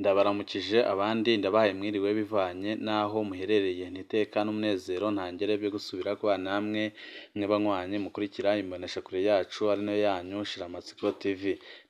Ndabaramukije abandi ndabahaye mwiriwe bivanye n'aho muherereye, nti iteka n'umunezero ntangere byo gusubira kubana namwe mwe banywanyi mukurikira imboneshakure yacu ari nayo yanyu Shiramatsiko TV.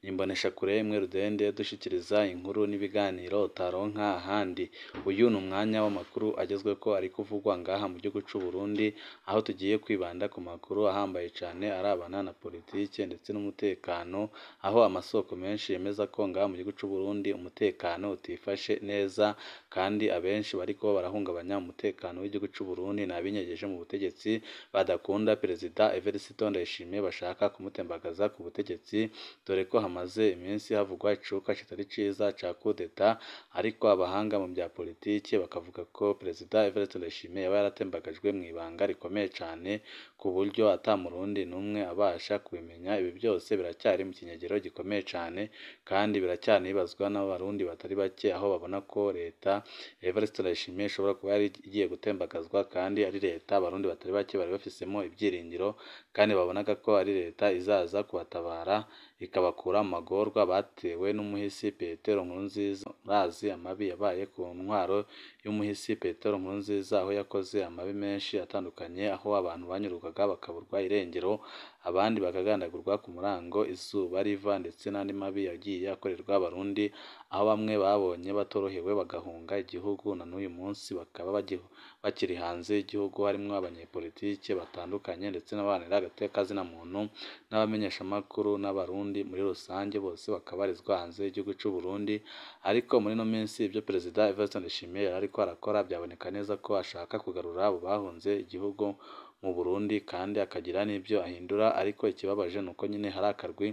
Ni imboneshakure imwe rudende dushikiriza inkuru n'ibiganiro utaronka ahandi. Uyu ni umwanya w'amakuru agezweko ari kuvugwa ngaha mu gihugu c'u Burundi, aho tugiye kwibanda ku makuru ahambaye cane arabana na politike ndetse n'umutekano, aho amasoko menshi yemeza ko ngaha mu gihugu c'u Burundi umutekano utifashe neza, kandi abenshi bariko barahungabanya umutekano w'igihugu c'u Burundi ni abinyegeje mu butegetsi badakunda Perezida Evariste Ndayishimiye bashaka kumutembagaza ku butegetsi, dore ko hamaze iminsi havugwa icuka kitari ciza ca coup d'etat, ariko abahanga mu vya politike bakavuga ko Perezida Evariste Ndayishimiye yaba yaratembagajwe mw'ibanga rikomeye cane ku buryo ata murundi n'umwe abasha kubimenya. Ibi byose biracyari mu kinyegero gikomeye cane kandi biracyanibazwa n'abarundi batari bake, aho babona ko leta Evariste Ndayishimiye ishobora kuba yari igiye gutembagazwa kandi ari leta abarundi batari bake bari bafisemo ibyiringiro, kandi babonaga ko ari leta izaza kubatabara ikabakura mu magorwa batewe n'umuhisi Petero Nkurunziza. Murazi amabi yabaye ku ntwaro y'umuhisi Petero Nkurunziza, aho yakoze amabi menshi atandukanye, aho abantu banyurwaga bakaburwa irengero, abandi bakagandagurwa ku murango izuba riva, ndetse n'andi mabi yagiye akorerwa abarundi, aho bamwe babonye batorohewe bagahunga igihugu, na n'uyu munsi bakaba bakiri hanze y'igihugu, harimwo abanyepolitike batandukanye ndetse n'abaharanira agateka muntu n'abamenyeshamakuru n'abarundi muri rusange, bose bakabarizwa hanze y'igihugu c'u Burundi. Ariko muri ino minsi ibyo Perezida Evariste Ndayishimiye yari ariko arakora byaboneka neza ko ashaka kugarura abo bahunze igihugu mu Burundi, kandi akagira n'ibyo ahindura. Ariko ikibabaje ni uko nyine hari akarwi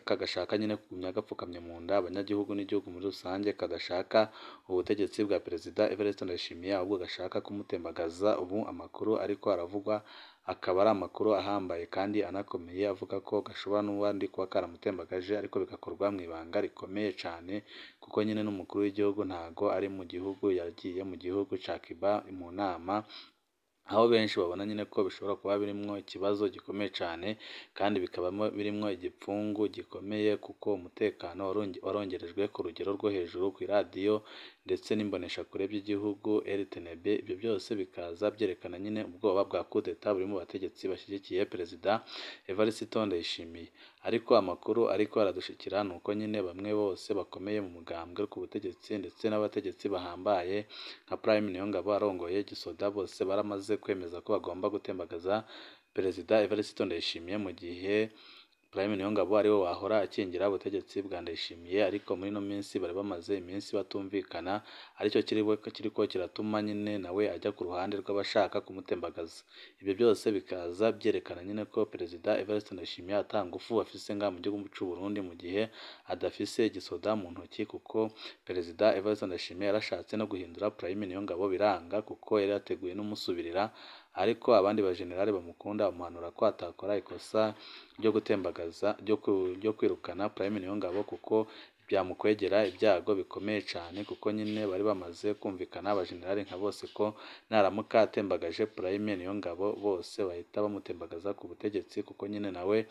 kagashaka nyine kugumya gapfukamye mu nda abanyagihugu n'igihugu muri rusange, kadashaka ubutegetsi bwa Perezida Evariste Ndayishimiye, ahubwo gashaka kumutembagaza. Ubu amakuru ariko aravugwa akaba ari amakuru ahambaye kandi anakomeye, avuga ko gashobora n'ubundi kuba karamutembagaje, ariko bigakorwa mu ibanga rikomeye cane, kuko nyine n'umukuru w'igihugu ntago ari mu gihugu, yagiye mu gihugu ca Cuba mu nama, aho benshi babona nyine ko bishobora kuba birimwo ikibazo gikomeye cane, kandi bikabamo birimwo igipfungu gikomeye, kuko umutekano warongerejwe ku rugero rwo hejuru kw'iradiyo ndetse n'imboneshakure by'igihugu RTNB. Ibyo byose bikaza byerekana nyine ubwoba bwa coup d'etat buri mu bategetsi bashyigikiye Perezida Evariste Ndayishimiye. Ariko amakuru ariko aradushikira ni uko nyine bamwe bose bakomeye mu mugambwe ku butegetsi ndetse n'abategetsi bahambaye nka Prime Niyongabo arongoye Gisoda, bose baramaze kwemeza ko bagomba gutembagaza Perezida Evariste Ndayishimiye, mu gihe Prime Niyongabo ariwe wahora akingira ubutegetsi bwa Ndayishimiye. Ariko muri ino minsi bari bamaze iminsi batumvikana, aricyo kiriko kiratuma nyine nawe ajya ku ruhande rw'abashaka kumutembagaza. Ibyo byose bikaza byerekana nyine ko Perezida Evariste Ndayishimiye ata ngufu afise ngaha mu gihugu c'u Burundi, mu gihe adafise igisoda mu ntoki, kuko Perezida Evariste Ndayishimiye yarashatse no guhindura Prime Niyongabo biranga, kuko yari yateguye n'umusubirira. Ariko abandi bajenerali bamukunda bamuhanura ko atakora ikosa ryo gutembagaza ryo kwirukana Prime Niyongabo, kuko byamukwegera ibyago bikomeye cane, kuko nyine bari bamaze kumvikana abajenerali nka bose ko naramuka atembagaje Prime Niyongabo bose bahita bamutembagaza ku butegetsi, kuko nyine nawe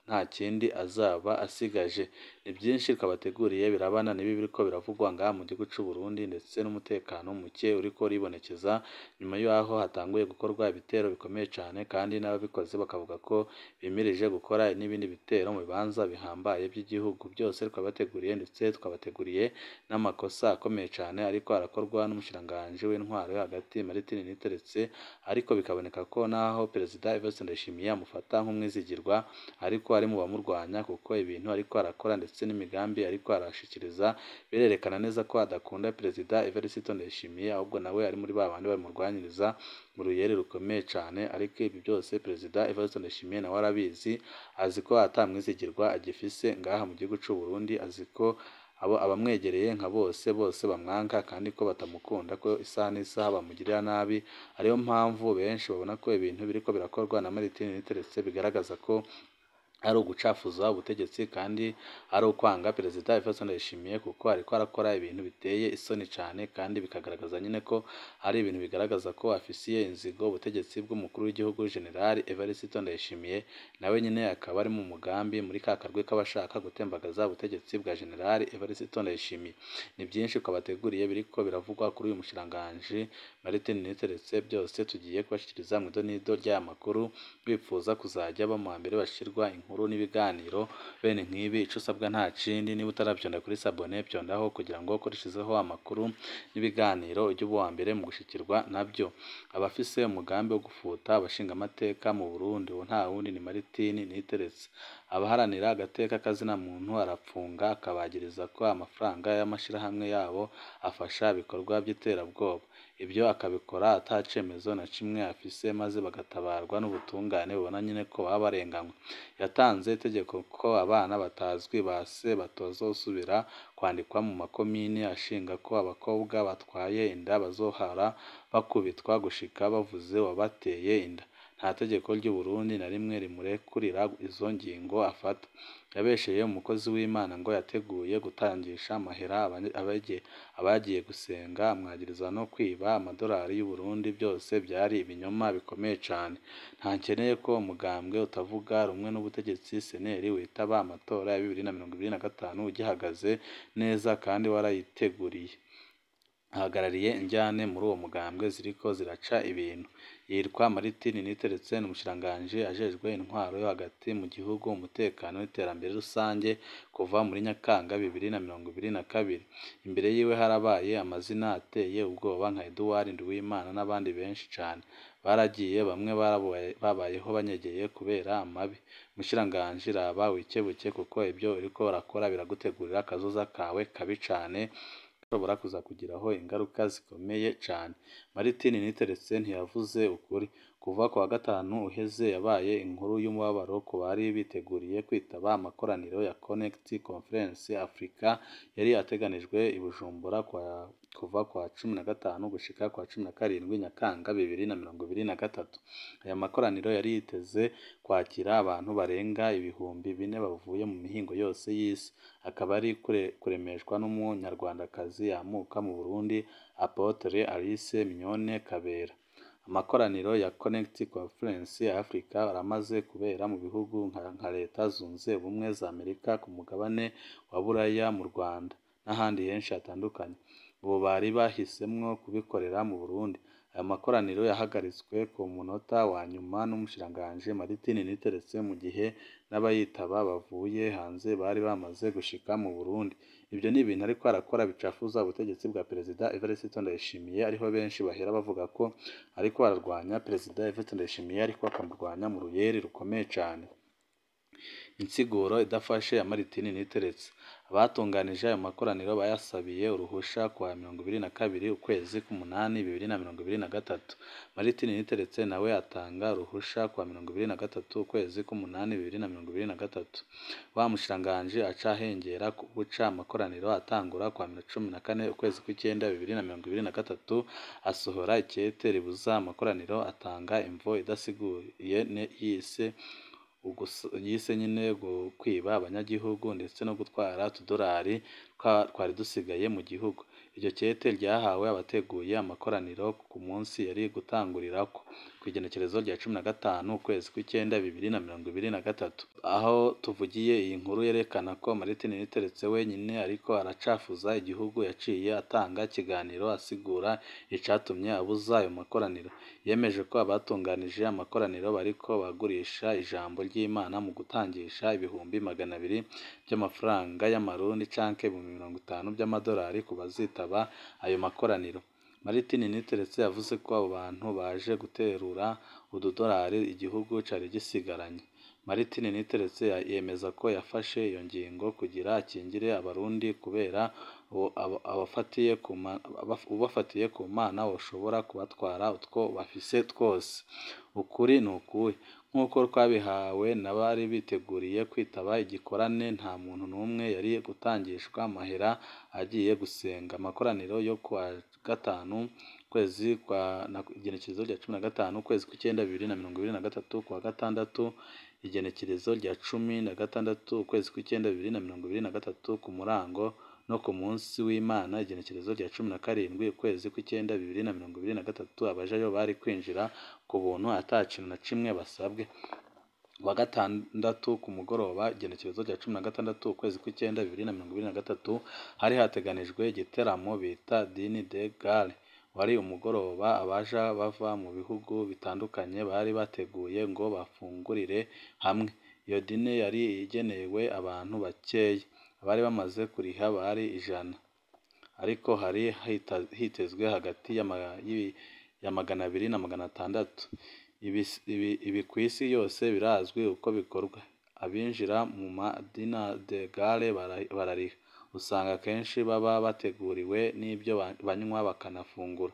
nta kindi azaba asigaje. Ni byinshi twabateguriye birabana n'ibi biriko biravugwa ngaha mu gihugu c'u Burundi, ndetse n'umutekano muke uriko uribonekeza nyuma y'aho hatanguye gukorwa ibitero bikomeye cane, kandi n'ababikoze bakavuga ko bimirije gukora n'ibindi bitero mu bibanza bihambaye by'igihugu. Byose twabateguriye, ndetse twabateguriye n'amakosa akomeye cane ariko arakorwa n'umushikiranganji w'intwaro yo hagati Martin Niteretse, ariko bikaboneka ko naho Perezida Evariste Ndayishimiye amufata nk'umwizigirwa, ariko ari mu bamurwanya, kuko ibintu ariko arakora ndetse n'imigambi ariko arashikiriza birerekana neza ko adakunda Perezida Evariste Ndayishimiye, ahubwo nawe ari muri ba bandi bamurwanyiriza mu ruyeri rukomeye cane. Ariko ibi byose Perezida Evariste Ndayishimiye nawe arabizi, azi ko ata mwizigirwa agifise ngaha mu gihugu c'u Burundi, azi ko abo abamwegereye nka bose bose bamwanka, kandi ko batamukunda, ko isaha n'isaha bamugirira nabi. Ariyo mpamvu benshi babona ko ibintu biriko birakorwa na Martin Niteretse bigaragaza ko ari ugucafuza ubutegetsi kandi ari ukwanga Perezida Evariste Ndayishimiye, kuko ariko arakora ibintu biteye isoni cane kandi bikagaragaza nyine ko ari ibintu bigaragaza ko afisiye inzigo ubutegetsi bw'umukuru w'igihugu General Evariste Ndayishimiye, nawe nyine akaba ari mu mugambi muri ka karwi k'abashaka gutembagaza ubutegetsi bwa General Evariste Ndayishimiye. Ni byinshi twabateguriye biriko biravugwa kuri uyu mushikiranganji Martin Niteretse, byose tugiye kubashikiriza mu idonido ry'aya makuru. Bipfuza kuzajya ba mbere bashirwa inkuru n'ibiganiro bene nk'ibi, ico usabwa nta kindi, niba utaravyonda kuri sabone vyondaho kugira ngo ukoreshezeho amakuru n'ibiganiro ujye uba uwa mbere mu gushikirwa nabyo. Abafise umugambi wo gufuta abashingamateka mu Burundi, uwo nta wundi ni Martin Niteretse. Abaharanira agateka kazina muntu arapfunga akabagiriza ko amafaranga y'amashirahamwe yabo afasha ibikorwa by'iterabwoba, ibyo akabikora ata cemezo na kimwe afise, maze bagatabarwa n'ubutungane bubona nyine ko baba barenganywe. Yatanze itegeko ko abana batazwi ba se batazosubira kwandikwa mu makomine, ashinga ko abakobwa batwaye inda bazohora bakubitwa gushika bavuze uwabateye inda. Nta tegeko ry'u Burundi na rimwe rimurekurira izo ngingo afata. Yabesheye umukozi w'Imana ngo yateguye gutangisha amahera abagiye gusenga, amwagiriza no kwiba amadolari y'u Burundi, byose byari ibinyoma bikomeye cane. Ntakeneye ko umugambwe utavuga rumwe n'ubutegetsi CNL witaba amatora ya 2025 ugihagaze neza kandi warayiteguriye. Ahagarariye injyane muri uwo mugambwe ziriko ziraca ibintu. Yitwa Martin Niteretse, ni umushikiranganji ajejwe intwaro yo hagati mu gihugu, umutekano n'iterambere rusange kuva muri Nyakanga 2022. Imbere yiwe harabaye amazina ateye ubwoba nka Edouard Nduwimana n'abandi benshi cane. Baragiye bamwe babayeho banyegeye kubera amabi. Mushikiranganji raba wikebuke kuko ibyo uriko urakora biragutegurira akazoza kawe kabi cane, gashobora kuzakugiraho ingaruka zikomeye cane. Martin Niteretse ntiyavuze ukuri. Kuva kuwa gatanu uheze yabaye inkuru y'umubabaro ku bari biteguriye kwitaba amakoraniro ya Connect Conference Africa yari ateganijwe i Bujumbura kuva kuwa 15 gushika kuwa 17 Nyakanga 2023. Aya makoraniro yari yiteze kwakira abantu barenga 4000 bavuye mu mihingo yose y'isi, akaba ari kuremeshwa n'umunyarwandakazi yamuka mu Burundi Apotre Alice Mignone Kabera. Amakoraniro ya Connect Conference Africa aramaze kubera mu bihugu nka Leta Zunze Ubumwe za Amerika, ku mugabane wa Buraya, mu Rwanda n'ahandi henshi hatandukanye. Ubu bari bahisemwo kubikorera mu Burundi. Aya makoraniro yahagaritswe ku munota wa nyuma n'umushikiranganji Martin Niteretse, mu gihe n'abayitaba bavuye hanze bari bamaze gushika mu Burundi. Ibyo ni ibintu ariko arakora bicafuza ubutegetsi bwa Perezida Evariste Ndayishimiye, ariho benshi bahera bavuga ko ariko ararwanya Perezida Evariste Ndayishimiye, ariko akamurwanya mu ruyeri rukomeye cane. Insiguro idafashe ya Martin Niteretse. Abatunganije ayo makoraniro bayasabiye uruhusha kuwa 22 ukwezi k'umunani 2023. Martin Niteretse nawe atanga uruhusha kuwa 23 ukwezi k'umunani 2023. Wa mushikiranganji aca ahengera guca amakoraniro atangura kuwa 14 ukwezi kw'icenda 2023, asohora ikete ribuza amakoraniro, atanga imvo idasiguye yise nyine kwiba abanyagihugu ndetse no gutwara utudolari twari dusigaye mu gihugu. Iryo kete ryahawe abateguye amakoraniro ku munsi yari gutangurirako, kw'igenekerezo rya 15 ukwezi kw'icenda 2023. Aho tuvugiye iyi nkuru yerekana ko Martin Niteretse wenyine ariko aracafuza igihugu, yaciye atanga ikiganiro asigura icatumye abuza ayo makoraniro. Yemeje ko abatunganije amakoraniro bariko bagurisha ijambo ry'Imana mu gutangisha 200,000 by'amafaranga y'amarundi canke 50,000 by'amadolari ku bazitaba ayo makoraniro. Martin Niteretse yavuze ko abo bantu baje guterura ududolari igihugu cari gisigaranye. Martin Niteretse yemeza ko yafashe iyo ngingo kugira akingire abarundi kubera ubafatiye ku Mana woshobora kubatwara utwo bafise twose. Ukuri ni ukuhe? Nk'uko twabihawe n'abari biteguriye kwitaba igikorane, nta muntu n'umwe yari gutangishwa amahera agiye gusenga. Amakoraniro yo kuwa gatanu Kwezi kwa igenekerezo rya 15 ukwezi kw'icyenda 2023, kuwa gatandatu igenekerezo rya 16 ukwezi kw'icyenda 2023 ku murango, no ku munsi w'Imana igenekerezo rya 17 ukwezi kw'icyenda 2023, abajayo bari kwinjira ku buntu ata kintu na kimwe basabwe. Kuwa gatandatu ku mugoroba igenekerezo rya 16 ukwezi kw'icyenda 2023, hari hateganijwe igiteramo bita Dîner de Gala. Wari umugoroba abaja bava mu bihugu bitandukanye bari bateguye ngo bafungurire hamwe. Iyo dîner yari igenewe abantu bakeya, abari bamaze kuriha bari 100, ariko hari hitezwe hagati ya 200 na 600. Ibi kw'isi yose birazwi uko bikorwa. Abinjira mu ma Dîner de Gala barariha, usanga akenshi baba bateguriwe n'ibyo banywa bakanafungura.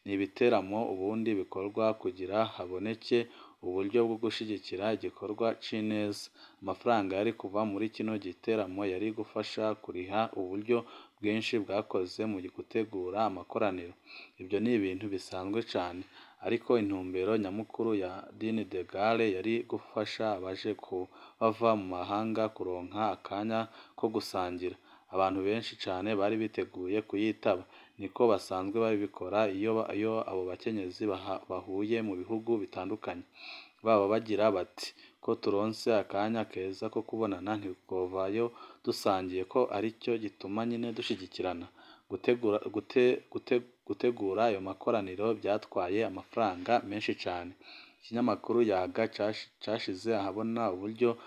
Ni ibiteramo ubundi bikorwa kugira haboneke uburyo bwo gushigikira igikorwa c'ineza. Amafaranga yari kuva muri kino giteramo yari gufasha kuriha uburyo bwinshi bwakoze mu gutegura amakoraniro. Ibyo ni ibintu bisanzwe cane, ariko intumbero nyamukuru ya Dîner de Gala yari gufasha abaje bava mu mahanga kuronka akanya ko gusangira. Abantu benshi cane bari biteguye kuyitaba, niko basanzwe babikora iyo abo bakenyezi bahuye mu bihugu bitandukanye. Baba bagira bati ko turonse akanya keza ko kubonana ntitwovayo dusangiye, ko aricyo gituma nyine dushigikirana. Gutegura ayo makoraniro byatwaye amafaranga menshi cane. Ikinyamakuru Yaga cashize ahabona uburyo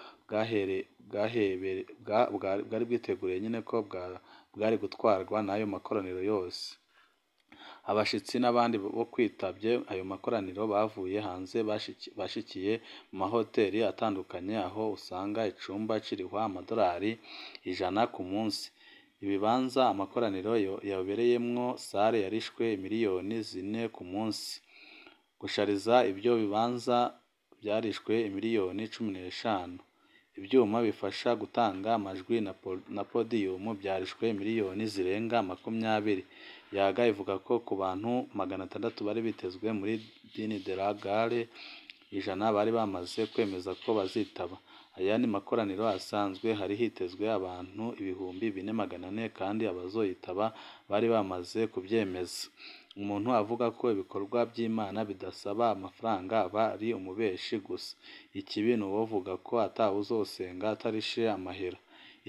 bwari bwiteguriye nyine ko bwari gutwarwa n'ayo makoraniro yose. Abashitsi n'abandi bo kwitavye ayo makoraniro bavuye hanze bashikiye mu mahoteli atandukanye, aho usanga icumba kirihwa amadolari 100 ku munsi. Ibibanza amakoraniro yabereyemwo, sale yarishwe miliyoni 4 ku munsi. Gushariza ivyo bibanza vyarishwe miliyoni 15. Ivyuma bifasha gutanga amajwi na podiyumu vyarishwe miliyoni zirenga 20. Yaga ivuga ko ku bantu 600 bari bitezwe muri Dîner de Gala, 100 bari bamaze kwemeza ko bazitaba. Ayandi makoraniro asanzwe hari hitezwe abantu 4,400 kandi abazoyitaba bari bamaze kuvyemeza. Umuntu avuga ko ibikorwa vy'Imana bidasaba amafaranga aba ari umubeshi gusa. Ikibi nuwovuga ko atawuzosenga atarishe amahera.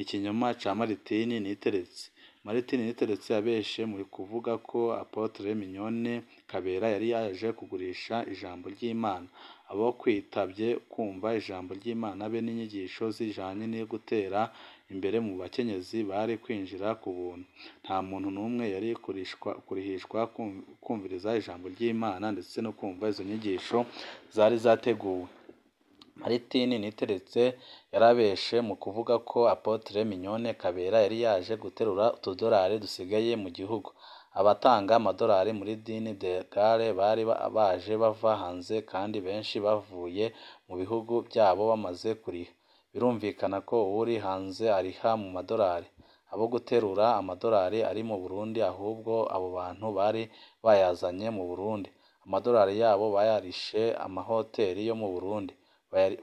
Ikinyoma ca Martin Niteretse. Martin Niteretse yabeshe mu kuvuga ko Apotre Mignonne Kabera yari yaje kugurisha ijambo ry'Imana. Abo kwitavye kumva ijambo ry'Imana be n'inyigisho zijanye no gutera imbere mu bakenyezi bari kwinjira ku buntu. Nta muntu n'umwe yari kurihishwa kumviriza ijambo ry'Imana ndetse no kumva izo nyigisho zari zateguwe. Martin Niteretse yarabeshe mu kuvuga ko Apotre Mignonne Kabera yari yaje guterura utudolari dusigaye mu gihugu. Abatanga amadolari muri Dîner de Gala bari baje bava hanze kandi benshi bavuye mu bihugu byabo bamaze kuriha. Birumvikana ko uwuri hanze ariha mu madolari. Abo guterura amadolari ari mu Burundi, ahubwo abo bantu bari bayazanye mu Burundi. Amadolari yabo bayarishe amahoteli yo mu Burundi,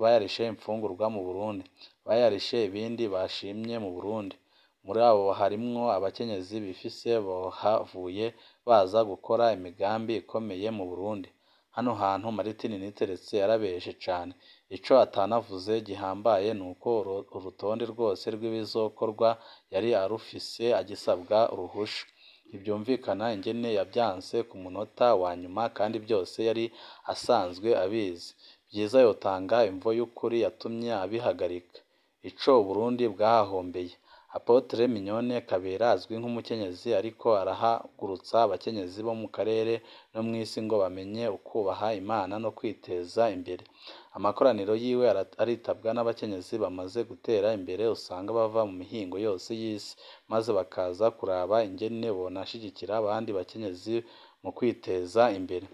bayarishe imfungurwa mu Burundi, bayarishe ibindi bashimye mu Burundi. Muri abo harimwo abakenyezi bifise bohavuye baza gukora imigambi ikomeye mu Burundi. Hano hantu Martin Niteretse yarabeshe cane. Ico atanavuze gihambaye nuko urutonde rwose rw'ibizokorwa yari arufise agisabwa uruhusha. Ntivyumvikana ingene yavyanse ku munota wa nyuma kandi vyose yari asanzwe abizi. Vyiza yotanga imvo y'ukuri yatumye abihagarika. Ico Uburundi bwahahombeye. Apotre Mignonne Kabera azwi nk'umukenyezi ariko arahagurutsa abakenyezi bo mu karere no mw'isi ngo bamenye ukubaha Imana no kwiteza imbere. Amakoraniro yiwe aritabwa n'abakenyezi bamaze gutera imbere, usanga bava mu mihingo yose y'isi, maze bakaza kuraba ingene bonashigikira abandi bakenyezi mu kwiteza imbere.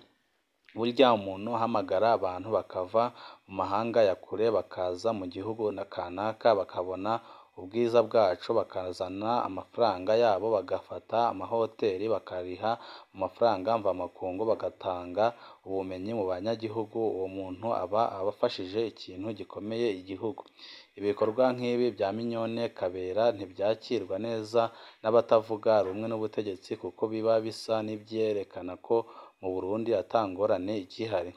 Burya umuntu ahamagara abantu bakava mu mahanga ya kure bakaza mu gihugu kanaka bakabona ubwiza bwaco, bakazana amafaranga yabo, bagafata amahoteli bakariha mu mafaranga mvamakungu, bagatanga ubumenyi mu banyagihugu, uwo muntu aba abafashije ikintu gikomeye igihugu. Ibikorwa nk'ibi bya Mignone Kabera ntibyakirwa neza n'abatavuga rumwe n'ubutegetsi kuko biba bisa n'ivyerekana ko mu Burundi ata ngorane igihari.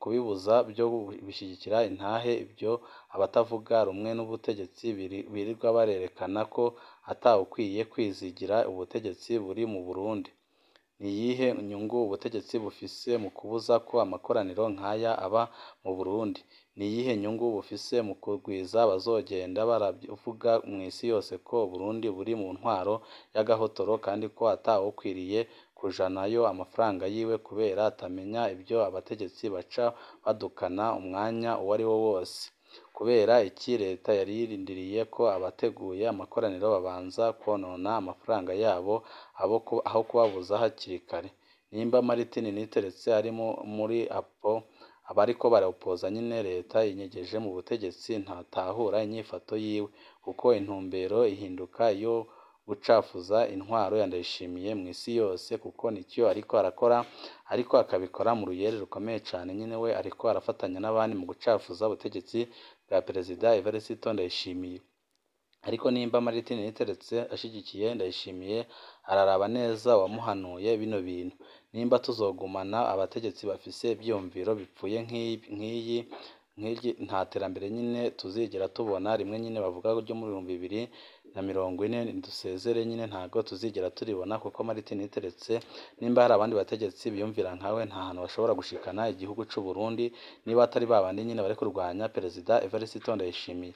Kubibuza byo bishyigikira intahe ibyo abatavuga rumwe n'ubutegetsi birirwa barerekana ko atawukwiye kwizigira ubutegetsi buri mu Burundi. Ni iyihe nyungu ubutegetsi bufise mu kubuza ko amakoraniro nk'aya aba mu Burundi? Ni iyihe nyungu bufise mu kugwiza abazogenda baravuga mw'isi yose ko Uburundi buri mu ntwaro y'agahotoro kandi ko atawukwiriye kujanayo amafaranga yiwe kubera atamenya ibyo abategetsi baca badukana umwanya uwariwo wose? Kubera iki leta yari irindiriye ko abateguye amakoraniro babanza kwonona amafaranga yabo aho kubabuza hakiri kare? Nimba Martin Niteretse ari muri abo abariko barapoza nyene leta yinyegeje mu butegetsi, ntatahura inyifato yiwe kuko intumbero ihinduka iyo gucafuza intwaro ya Ndayishimiye mw'isi yose, kuko nikyo ariko arakora, ariko akabikora mu ruyeri rukomeye cane. Nyene we ariko arafatanya n'abandi mu gucafuza ubutegetsi bwa Perezida Evariste Ndayishimiye. Ariko nimba Martin Niteretse ashigikiye Ndayishimiye, araraba neza uwamuhanuye bino bintu. Nimba tuzogumana abategetsi bafise ivyiyumviro bipfuye nk'iyi nta terambere nyine tuzigera tubona. Rimwe nyine bavuga ryo mu 2040 dusezere nyine ntabwo tuzigera turibona, kuko Martin Niteretse nimba hari abandi bategetsi biyumvira nkawe, nta hantu bashobora gushikana igihugu c'u Burundi niba atari babandi nyine bari kurwanya Perezida Evariste Ndayishimiye.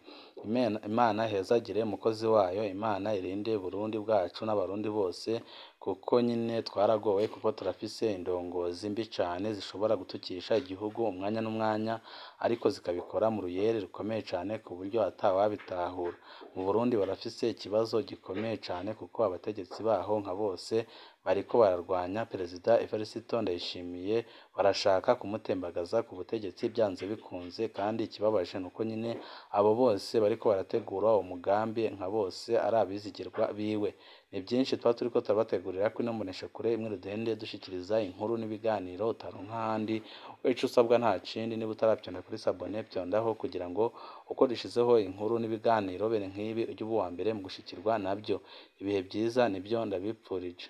Imana ihezagire umukozi wayo, Imana irinde Burundi bwacu n'abarundi bose, kuko nyine twaragowe, kuko turafise indongozi mbi cane zishobora gutukisha igihugu umwanya n'umwanya, ariko zikabikora mu ruyeri rukomeye cane ku buryo atawabitahura. Mu Burundi barafise ikibazo gikomeye cane kuko abategetsi baho nka bose bariko bararwanya Perezida Evariste Ndayishimiye, barashaka kumutembagaza ku butegetsi byanze bikunze. Kandi ikibabaje nuko nyine abo bose bariko barategura uwo mugambi nka bose ari abizigirwa biwe. Ni byinshi tuba turiko turabategurira kuri ino mboneshakure imwe rudende, dushikiriza inkuru n'ibiganiro utaronka ahandi. Ico usabwa nta kindi, niba utaravyonda kuri sabone vyondaho kugira ngo uko dushizeho inkuru n'ibiganiro bene nk'ibi ujye uba uwa mbere mu gushikirwa nabyo. Ibihe vyiza nivyo ndabipfurije.